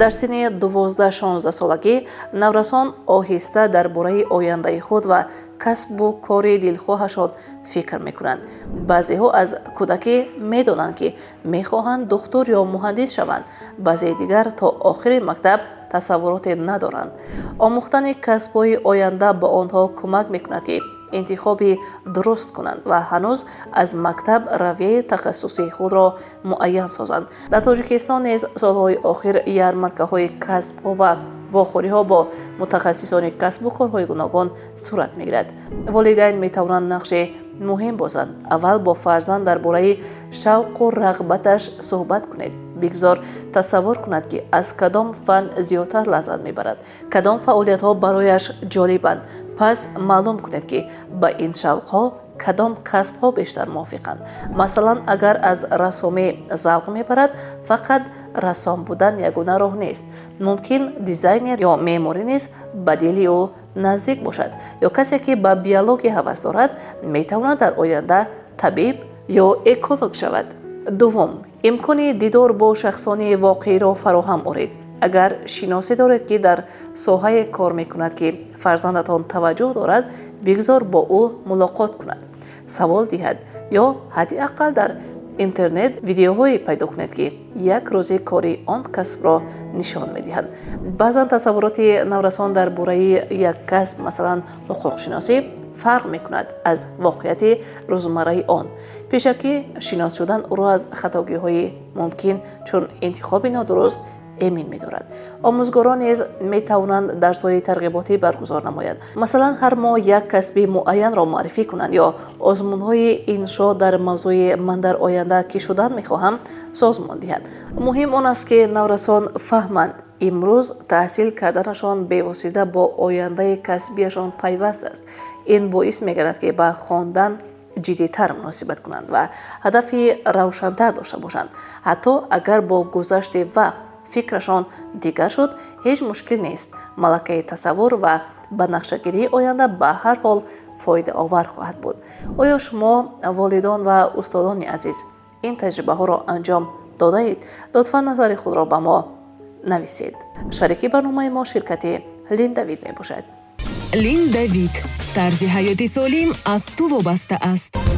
Дар синни 12-16 солагӣ наврасон оҳиста дар бораи ояндаи худ ва касбу кори дилхоҳашон фикр мекунанд. Баъзеҳо аз кӯдакӣ медонанд, ки мехоҳанд духтур ё муҳандис шаванд, баъзеи дигар то охири мактаб тасаввуроте надоранд. Омӯхтани касбҳои оянда ба онҳо кӯмак мекунад, ки интихоби дуруст кунанд ва ҳанӯз аз мактаб равияи тахассусии худро муайян созанд. Дар Тоҷикистон низ солҳои охир ярмаркаҳои касбҳо ва вохӯриҳо бо мутахассисони касбу корҳои гуногун сурат мегирад. Волидайн метавонанд нақши муҳим бозанд. Аввал бо фарзанд дар бораи шавқу рағбаташ суҳбат кунед. Бигзор тасаввур кунад, ки аз кадом фан зиёдтар лаззат мебарад, кадом фаъолиятҳо барояш ҷолибанд. Пас маълум кунед, ки ба ин шавқҳо кадом касбҳо бештар мувофиқанд. Масалан, агар аз рассомӣ завқ мебарад, фақат рассом будан ягона роҳ нест. Мумкин, дизайнер ё меъморӣ низ ба дили ӯ наздик бошад. Ё касе, ки ба биология ҳавас дорад, метавонад дар оянда табиб ё эколог шавад. Дуввум, имкони дидор бо шахсони воқеиро фароҳам оред. Агар шиносе доред, ки дар соҳае кор мекунад, ки фарзандатон таваҷҷӯҳ дорад, бигзор бо ӯ мулоқот кунад, савол диҳад ё ҳадди ақал дар интернет видеоҳое пайдо кунед, ки як рӯзи кори он касбро нишон медиҳанд. Баъзан тасаввуроти наврасон дар бораи як касб, масалан ҳуқуқшиносӣ, фарқ мекунад аз воқеияти рӯзмарраи он. Пешакӣ шинос шудан ӯро аз хатогиҳои мумкин, чун интихоби нодуруст, эмин медорад. Омӯзгорон низ метавонанд дарсҳои тарғиботӣ баргузор намоянд. Масалан, ҳар моҳ як касби муайянро муаррифӣ кунанд ё озмунҳои иншо дар мавзӯи «Ман дар оянда кӣ шудан мехоҳам» созмон диҳанд. Муҳим он аст, ки наврасон фаҳманд, имрӯз таҳсил карданашон бевосита бо ояндаи касбиашон пайваст аст. Ин боис мегардад, ки ба хондан ҷиддитар муносибат кунанд ва ҳадафи равшантар дошта бошанд. Ҳатто агар бо гузашти вақт фикрашон дигар шуд, ҳеҷ мушкил нест. Малакаи тасаввур ва ба нақшагирии оянда ба ҳар ҳол фоидаовар хоҳад буд. Оё шумо, волидон ва устодони азиз, ин таҷрибаҳоро анҷом додаед? Лутфан назари худро ба мо нависед. Шарики барномаи мо ширкати Линдавид мебошад. Линдавид, тарзи ҳаёти солим аз ту вобаста аст.